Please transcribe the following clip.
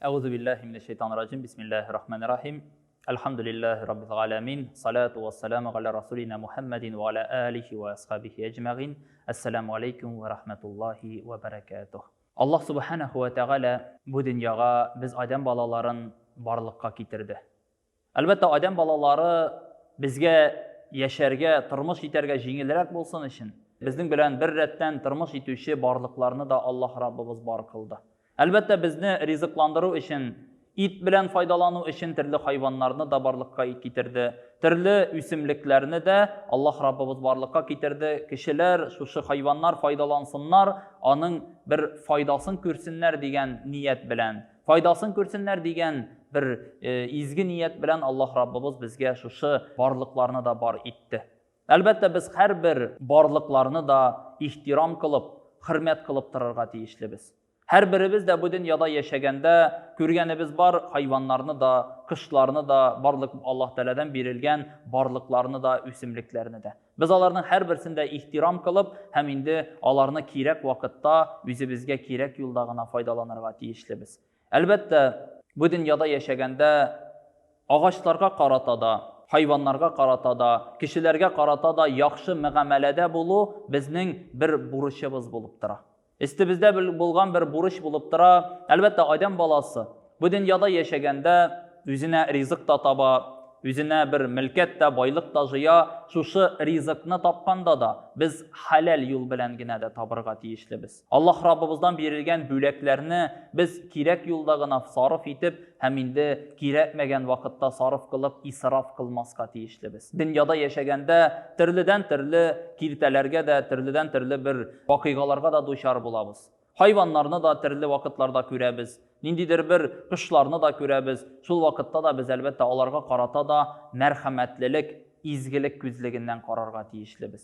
Әгъузу биллаһи минәш шайтанир раҗим. Бисмиллаһир рахманир рахим. Әлхәмдүлиллаһи раббил галәмин. Салату вассаламу галя расулина Мухаммадин ва аля алихи ва асхабихи әҗмәгыйн. Әссәламу алейкум ва рахматуллаһи ва баракатуһ. Аллаһ субханаху ва тәгалә бу дөньяга без адәм балаларын барлыкка китерде. Әлбәттә, адәм балалары безгә яшәргә, тормыш итәргә җиңелрәк булсын өчен, безнең белән бер рәттән тормыш итүче барлыкларны да Аллаһ Раббыбыз бар кылды. Әлбәттә, безне ризыкландыру өчен, ит белән файдалану өчен төрле хайваннарны да барлыкка китерде, төрле үсемлекләрне дә Аллаһ Раббыбыз барлыкка китерде. Кешеләр шушы хайваннар файдалансыннар, аның бер файдасын күрсеннәр дигән ният белән. Файдасын күрсеннәр дигән бер изге ният белән Аллаһ Раббыбыз безгә шушы барлыкларны да бар итте. Әлбәттә, без һәрбер барлыкларны да ихтирам кылып, хөрмәт кылып торырга тиешлебез. Һәрберебез дә бу дөньяда яшәгәндә күргәнебез бар, хайваннарны да, кошларны да, барлык Аллаһ Тәгаләдән бирелгән барлыкларны да, үсемлекләрне дә. Без аларның һәрберсен дә ихтирам кылып һәм инде аларны кирәк вакытта үзебезгә кирәк юлда гына файдаланырга тиешлебез. Әлбәттә, бу дөньяда яшәгәндә агачларга карата да, хайваннарга карата да, кешеләргә карата да яхшы мөгамәләдә булу безнең бер бурычыбыз булып тора. Өстебездә булган бер бурыч булып тора. Әлбәттә, адәм баласы бу дөньяда яшәгәндә үзенә ризык та таба, үзенә бер мөлкәт тә, байлык та җыя. Шушы ризыкны тапканда да без хәләл юл белән генә дә табырга тиешлебез. Аллаһ Раббыбыздан бирелгән бүләкләрне без кирәк юлда гына сарыф итеп һәм инде кирәкмәгән вакытта сарыф кылып исраф кылмаска тиешлебез. Дөньяда яшәгәндә төрледән-төрле киртәләргә дә, төрледән-төрле бер вакыйгаларга да дучар булабыз. Хайваннарны да төрле вакытларда күрәбез, ниндидер бер кошларны да күрәбез. Шул вакытта да без, әлбәттә, аларга карата да мәрхәмәтлелек, изгелек күзлегеннән карарга тиешлебез.